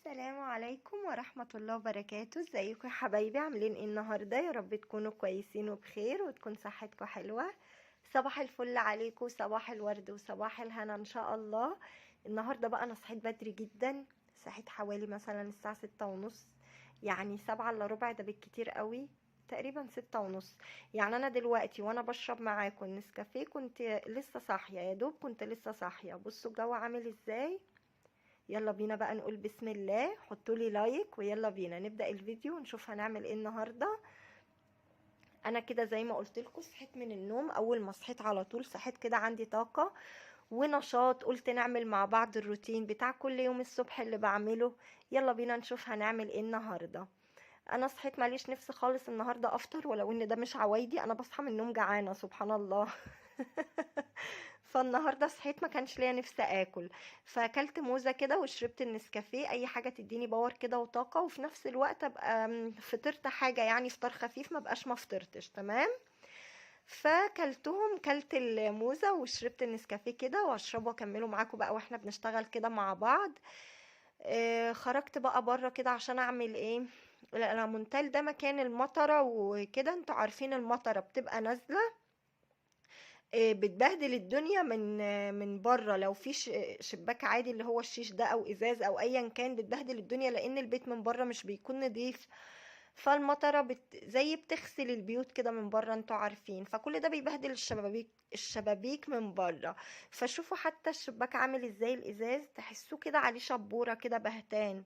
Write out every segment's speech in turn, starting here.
السلام عليكم ورحمة الله وبركاته. ازيكم يا حبايبي؟ عاملين ايه النهاردة؟ يا رب تكونوا كويسين وبخير وتكون صحتكم حلوة. صباح الفل عليكم، صباح الورد وصباح الهنا ان شاء الله. النهاردة بقى انا صحيت بدري جدا، صحيت حوالي مثلا الساعة 6:30، يعني 6:45 ده بالكتير قوي، تقريبا 6:30. يعني انا دلوقتي وانا بشرب معاكم النسكافيه كنت لسه صاحية، يا دوب كنت لسه صاحية. بصوا الجو عامل ازاي. يلا بينا بقى نقول بسم الله، حطوا لي like ويلا بينا نبدأ الفيديو ونشوف هنعمل ايه النهارده. انا كده زي ما قلت لكم صحيت من النوم، اول ما صحيت على طول صحيت كده عندي طاقة ونشاط، قلت نعمل مع بعض الروتين بتاع كل يوم الصبح اللي بعمله. يلا بينا نشوف هنعمل ايه النهارده. انا صحيت ماليش نفس خالص النهارده افطر، ولو ان ده مش عوايدي، انا بصحى من النوم جعانة سبحان الله. فالنهارده صحيت ما كانش ليا نفس اكل، فاكلت موزة كده وشربت النسكافيه، اي حاجة تديني power كده وطاقة، وفي نفس الوقت ابقى فطرت حاجة، يعني فطار خفيف، ما بقاش ما فطرتش. تمام، فكلتهم، كلت الموزه وشربت النسكافيه كده، واشربه واكمله معاكم بقى واحنا بنشتغل كده مع بعض. خرجت بقى بره كده عشان اعمل ايه. المونتال ده مكان المطره وكده، انتوا عارفين المطره بتبقى نازله، بتبهدل الدنيا من بره. لو في شباك عادي اللي هو الشيش ده او ازاز او ايا كان، بتبهدل الدنيا لان البيت من بره مش بيكون نظيف. فالمطره زي بتغسل البيوت كده من بره، انتوا عارفين، فكل ده بيبهدل الشبابيك من بره. فشوفوا حتى الشباك عامل ازاي، الازاز تحسوه كده عليه شبوره كده بهتان.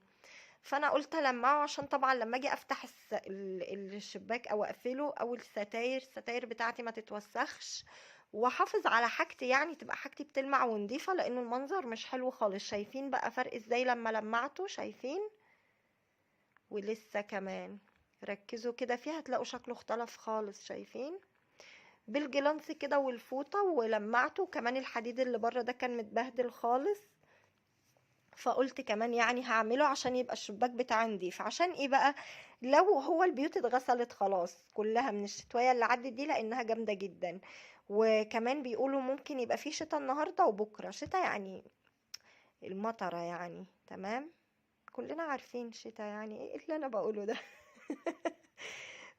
فانا قلت المعه عشان طبعا لما اجي افتح الشباك او اقفله، او الستاير بتاعتي ما تتوسخش، واحافظ على حاجتي، يعني تبقى حاجتي بتلمع ونضيفه، لانه المنظر مش حلو خالص. شايفين بقى فرق ازاي لما لمعته؟ شايفين؟ ولسه كمان ركزوا كده فيها هتلاقوا شكله اختلف خالص. شايفين؟ بالجلانس كده والفوطه ولمعته، وكمان الحديد اللي بره ده كان متبهدل خالص، فقلت كمان يعني هعمله عشان يبقى الشباك بتاعي نضيف. عشان ايه بقى؟ لو هو البيوت اتغسلت خلاص كلها من الشتوية اللي عدت دي، لانها جامدة جدا، وكمان بيقولوا ممكن يبقى في شتا النهاردة وبكرة شتا، يعني المطرة يعني، تمام، كلنا عارفين شتا يعني ايه اللي انا بقوله ده.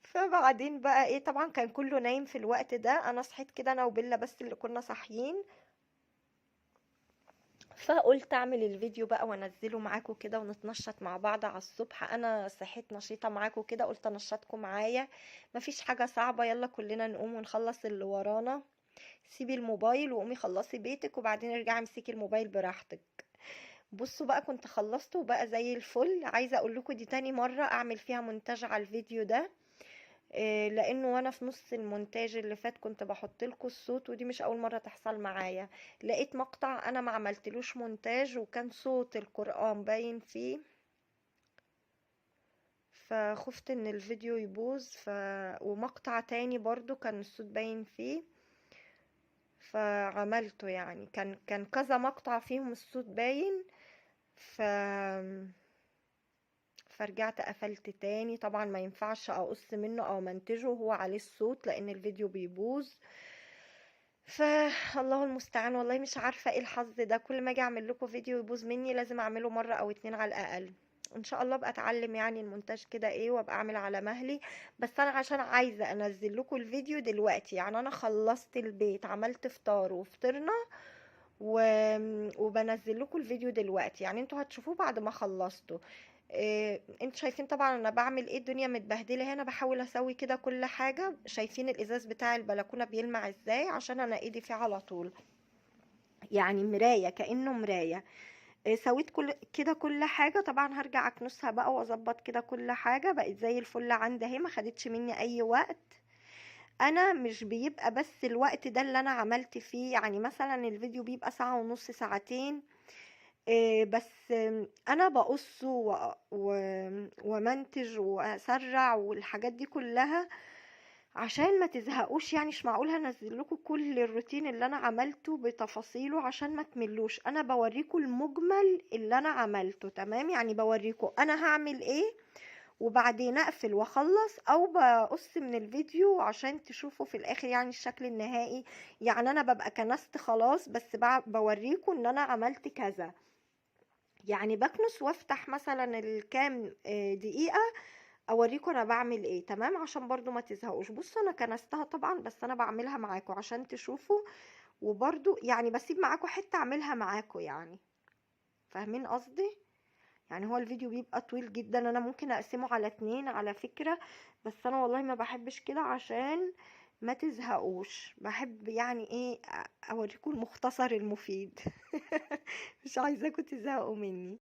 فبعدين بقى ايه، طبعا كان كله نايم في الوقت ده، انا صحيت كده انا وبيلا بس اللي كنا صاحيين، فقلت اعمل الفيديو بقى وانزله معاكم كده ونتنشط مع بعض على الصبح. انا صحيت نشيطه معاكم كده، قلت انشطكم معايا، مفيش حاجة صعبة، يلا كلنا نقوم ونخلص اللي ورانا. سيبي الموبايل وقومي خلصي بيتك، وبعدين ارجعي امسكي الموبايل براحتك. بصوا بقى كنت خلصته وبقى زي الفل. عايزه اقول لكم دي تاني مرة اعمل فيها مونتاج على الفيديو ده، لانه وانا في نص المونتاج اللي فات كنت بحط لكم الصوت، ودي مش اول مرة تحصل معايا. لقيت مقطع انا ما عملتلوش مونتاج وكان صوت القرآن باين فيه، فخفت ان الفيديو يبوظ. ومقطع تاني برضو كان الصوت باين فيه فعملته، يعني كان كذا مقطع فيهم الصوت باين، فرجعت قفلت تاني. طبعا ما ينفعش اقص منه او منتجه وهو عليه الصوت لان الفيديو بيبوظ، فالله المستعان. والله مش عارفة ايه الحظ ده، كل ما اجي اعمل لكم فيديو يبوظ مني، لازم اعمله مرة او اتنين على الاقل. ان شاء الله ابقى اتعلم يعني المونتاج كده ايه، وابقى اعمل على مهلي، بس انا عشان عايزة انزل لكم الفيديو دلوقتي. يعني انا خلصت البيت، عملت فطار وفطرنا وبنزل لكم الفيديو دلوقتي، يعني انتوا هتشوفوه بعد ما خلصته. انتوا شايفين طبعا انا بعمل ايه، الدنيا متبهدله هنا، بحاول اسوي كده كل حاجة. شايفين الازاز بتاع البلكونه بيلمع ازاي؟ عشان انا ايدي فيه على طول، يعني مراية، كانه مراية. سويت كل كده كل حاجة. طبعا هرجع اكنسها بقى واظبط كده كل حاجة، بقت زي الفل عندي اهي، ما خدتش مني اي وقت. انا مش بيبقى بس الوقت ده اللي انا عملت فيه، يعني مثلا الفيديو بيبقى ساعة ونص ساعتين، بس انا بقص ومنتج واسرع والحاجات دي كلها عشان ما تزهقوش. يعني مش معقول هنزل لكم كل الروتين اللي انا عملته بتفاصيله عشان ما تملوش. انا بوريكم المجمل اللي انا عملته، تمام؟ يعني بوريكم انا هعمل ايه وبعدين اقفل واخلص، او بقص من الفيديو عشان تشوفوا في الاخر يعني الشكل النهائي. يعني انا ببقى كنست خلاص، بس بوريكم ان انا عملت كذا. يعني بكنس وافتح مثلا الكام دقيقة اوريكم انا بعمل ايه، تمام؟ عشان برضو ما تزهقوش. بصوا انا كنستها طبعا، بس انا بعملها معاكم عشان تشوفوا، وبرضو يعني بسيب معاكم حتة اعملها معاكم، يعني فاهمين قصدي؟ يعني هو الفيديو بيبقى طويل جدا، انا ممكن اقسمه على 2 على فكرة، بس انا والله ما بحبش كده عشان ما تزهقوش، بحب يعني ايه اوريكم المختصر المفيد. مش عايزاكم تزهقوا مني.